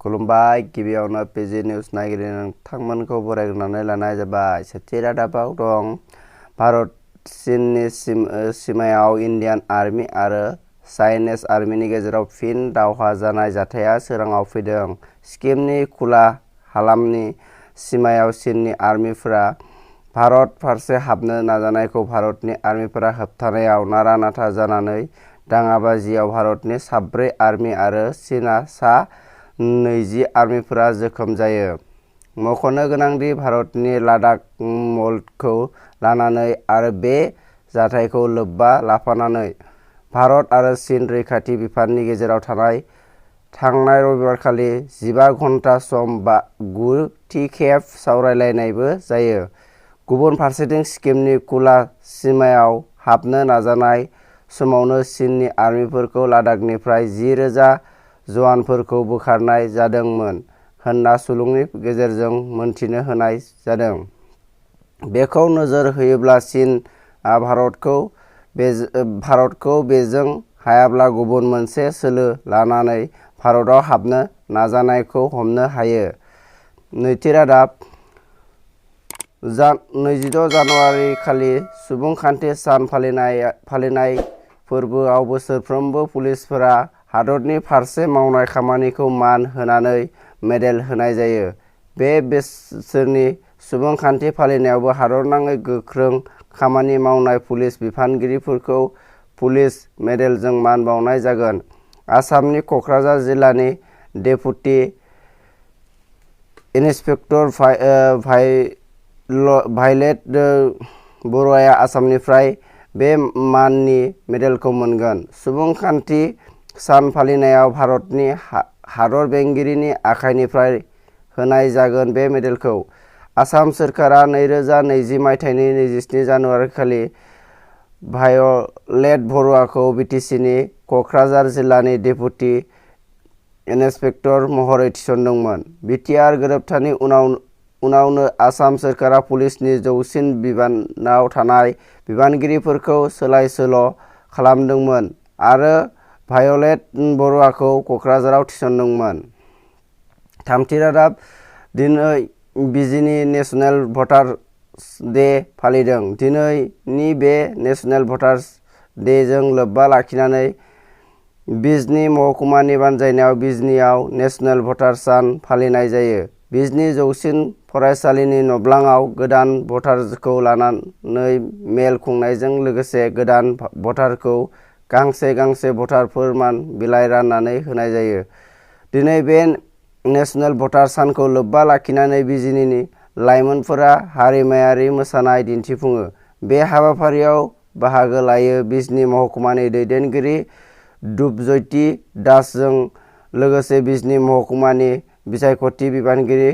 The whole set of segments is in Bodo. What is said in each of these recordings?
खुलुमबाय गिबियावनो पिजि निउज नायगिरि नोंथांमोनखौ बरायग्रोनानै लानाय जाबाय। सेथि रादाबाव दं भारत चीननि सीमायाव इन्डियान आर्मी आरो चाइनिज आर्मिनि गेजेराव फिन दावहा जानाय जाथाया सोराङाव फैदों। सिक्किमनि खुला हालामनि सीमायाव चीननि आर्मिफोरा भारत फारसे हाबनो नाजानायखौ भारतनि आर्मिफोरा होबथानायाव नारा-नाथा जानानै दाङाबाजियाव भारतनि 4 आर्मि आरो चीनआ सा 20 आर्मिफोरा जोखोम जायो। मख'नो गोनांदि भारतनि लादाख मल्डखौ लानानै आरो बे जाथायखौ लोब्बा लाफानानै भारत आरो चीन रैखाथि बिफाननि गेजेराव थांनाय रबिबारखालि 15 घन्टा सम 9थि खेब सावरायलायनायबो जायो। गुबुन फारसेथिं सिक्किमनि खुला सीमायाव हाबनो नाजानाय समावनो चीननि आर्मिफोरखौ लादाखनिफ्राय 10,000 जवानफोरखौ बोखारनाय जादोंमोन होनना सुलुंनि गेजेरजों मोनथिनो होनाय जादों। बेखौ नोजोर होयोब्ला चीनआ भारतखौ बेजों हायाब्ला गुबुन मोनसे सोलो लानानै भारतआव हाबनो नाजानायखौ हमनो हायो। नैथि रादाब 26 जानुवारि खालि सुबुंखान्थि सान फालिनाय फोरबोआव बोसोरफ्रोमबो पुलिसफोरा हादरनि फारसे मावनाय खामानिखौ मान होनानै मेडेल होनाय जायो। बे बोसोरनि सुबुंखान्थि फालिनायावबो हादरनाङै गोख्रों खामानि मावनाय पुलिस बिफानगिरिफोरखौ पुलिस मेडेलजों मान बावनाय जागोन। आसामनि कक्राझार जिल्लानि डेपुटि इन्सपेक्टर भायलेट बरुवाया आसामनिफ्राय बे माननि मेडेलखौ मोनगोन। सुबुंखान्थि सान फालिनायाव भारतनि हादर बेंगिरिनि आखाइनिफ्राय होनाय जागोन बे मेडेलखौ। आसाम सोरखारा 2020 मायथाइनि 27 जानुवारि खालि भायलेट बरुवाखौ बिटिसिनि कक्राझार जिल्लानि डेपुटि इन्सपेक्टर महरै थिसनदोंमोन। बिटिआर गोरोबथानि उनावनो आसाम सोरखारा पुलिसनि जौसिन बिबानाव थानाय बिबानगिरिफोरखौ सोलाय-सोल' खालामदोंमोन आरो भायलेट बरुवाखौ कक्राझाराव थिसनदोंमोन। थामथि रादाब दिनै बिजिनि नेशनेल भटार्स डे फालिदों। दिनैनि बे नेशनेल भटार्स डेजों लोब्बा लाखिनानै बिजनी महकुमानि बानजायनायाव बिजनीआव नेशनेल भटार्स सान फालिनाय जायो। बिजनी जौसिन फरायसालिनि नब्लाङाव गोदान भटारखौ लानानै मेल खुंनायजों लोगोसे गोदान भटारखौ गांसे गांसे भटार फोरमान बिलाइ राननानै होनाय जायो। दिनै बे नेशनेल भटार्स सानखौ लोब्बा लाखिनानै बिजिनिनि लाइमोनफोरा हारिमायारि मोसानाय दिन्थिफुङो। बे हाबाफारियाव बाहागो लायो बिजनी महकुमानि दैदेनगिरि दुबज्यति दासजों लोगोसे बिजनी महकुमानि बिसायख'थि बिबानगिरि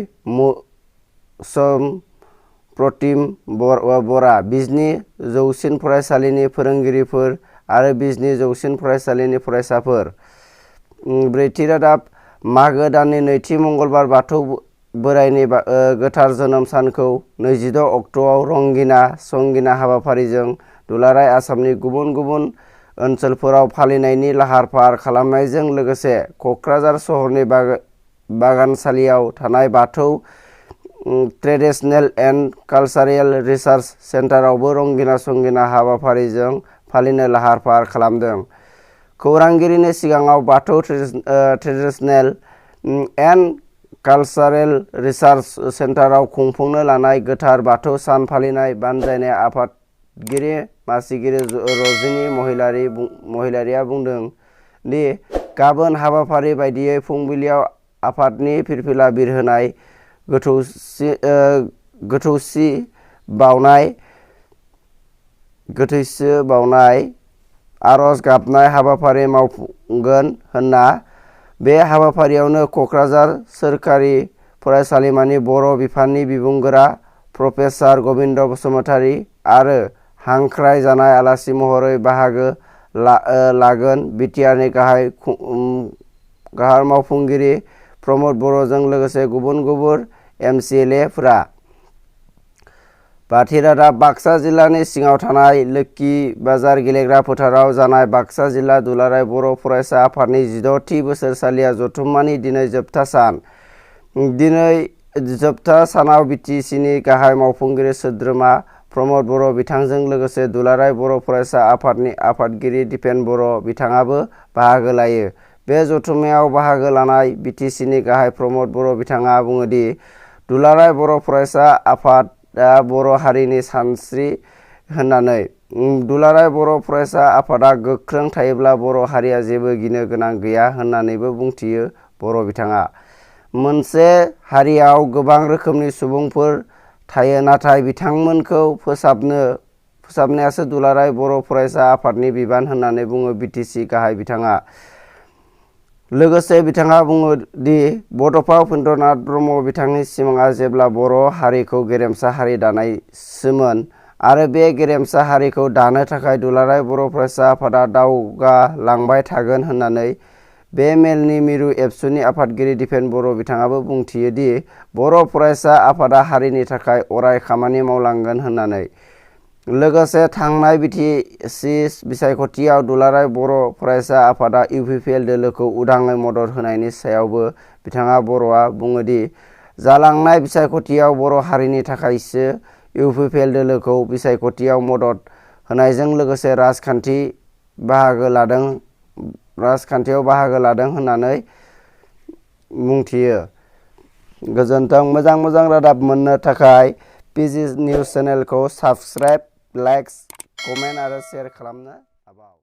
समप्रतिम बरा, बिजनी जौसिन फरायसालिनि फोरोंगिरिफोर आरो बिजनी जौसिन फरायसालिनि फरायसाफोर। ब्रैथि रादाब मागो दाननि नैथि मंगलबार बाथौ बोराइनि गोथार जोनोम सानखौ 26 अक्ट'आव रंगिना-संगिना हाबाफारिजों दुलाराय आसामनि गुबुन गुबुन ओनसोलफोराव फालिनायनि लाहार-फाहार खालामनायजों लोगोसे कक्राझार सहरनि बागानसालियाव थानाय बाथौ ट्रेडिशनेल एन्ड कालचारेल रिसार्च सेन्टारावबो रंगिना-संगिना हाबाफारिजों फालिनो लाहार-फाहार खालामदों। खौरांगिरिनि सिगाङाव बाथौ ट्रेडिशनेल एन्ड कालचारेल रिसार्च सेन्टाराव खुंफुंनो लानाय गोथार बाथौ सान फालिनाय बानजायनाय आफादगिरि मासिगिरि रजनी महिलारिया बुंदों दि गाबोन हाबाफारि बायदियै फुंबिलियाव आफादनि फिरफिला बिरहोनाय, गोथैसि बावनाय, आरज गाबनाय हाबाफारि मावफुंगोन होनना बे हाबाफारियावनो कक्राझार सोरखारि फरायसालिमानि बर' बिफाननि बिबुंगोरा प्रफेसार गबिन्द बसुमतारी आरो हांख्राय जानाय आलासि महरै बाहागो लागोन बिटिआरनि गाहाय मावफुंगिरि प्रमद बर'जों लोगोसे गुबुन गुबुन एमसिएलएफोरा। बाथि रादाब बाक्सा जिल्लानि सिङाव थानाय लोक्षि बाजार गेलेग्रा फोथाराव जानाय बाक्सा जिल्ला दुलाराय बर' फरायसा आफादनि 16थि बोसोरसालिया जथुम्मानि दिनै जोबथा सान। दिनै जोबथा सानाव बिटिसिनि गाहाय मावफुंगिरि सोद्रोमा प्रमद बर' बिथांजों लोगोसे दुलाराय बर' फरायसा आफादनि आफादगिरि दिपेन बर' बिथाङाबो बाहागो लायो। बे जथुम्मायाव बाहागो लानाय बिटिसिनि गाहाय प्रमद बर' बिथाङा बुङोदि दुलाराय बर' फरायसा आफादा बर' हारिनि सानस्रि होननानै। दुलाराय बर' फरायसा आफादा गोख्रों थायोब्ला बर' हारिया जेबो गिनो गोनां गैया होननानैबो बुंथियो बर' बिथाङा। मोनसे हारियाव गोबां रोखोमनि सुबुंफोर थायो, नाथाय बिथांमोनखौ फोसाबनायासो दुलाराय बर' फरायसा आफादनि बिबान होननानै बुङो बिटिसि गाहाय बिथाङा। लोगोसे बिथाङा बुङो दि बड'फा उपेन्द्रनाथ ब्रह्म बिथांनि सिमाङा जेब्ला बर' हारिखौ गेरेमसा हारि दानायसोमोन आरो बे गेरेमसा हारिखौ दानो थाखाय दुलाराय बर' फरायसा आफादा दावगालांबाय थागोन होननानै। बे मेलनि मिरु एबसुनि आफादगिरि दिपेन बर' बिथाङाबो बुंथियो दि बर' फरायसा आफादा हारिनि थाखाय अराय खामानि मावलांगोन होननानै। लोगोसे थांनाय बिटिसि बिसायख'थियाव दुलाराय बर' फरायसा आफादा इउपिपिएल दोलोखौ उदाङै मदद होनायनि सायावबो बिथाङा बर'आ बुङोदि जालांनाय बिसायख'थियाव बर' हारिनि थाखायसो इउपिपिएल दोलोखौ बिसायख'थियाव मदद होनायजों लोगोसे राजखान्थियाव बाहागो लादों होननानै बुंथियो। गोजोन्थों। मोजां रादाब मोननो थाखाय पिजि निउज चेनेलखौ साबस्क्राइब, लाइक, कमेन्ट आरो शेयार खालामनो हाबाव।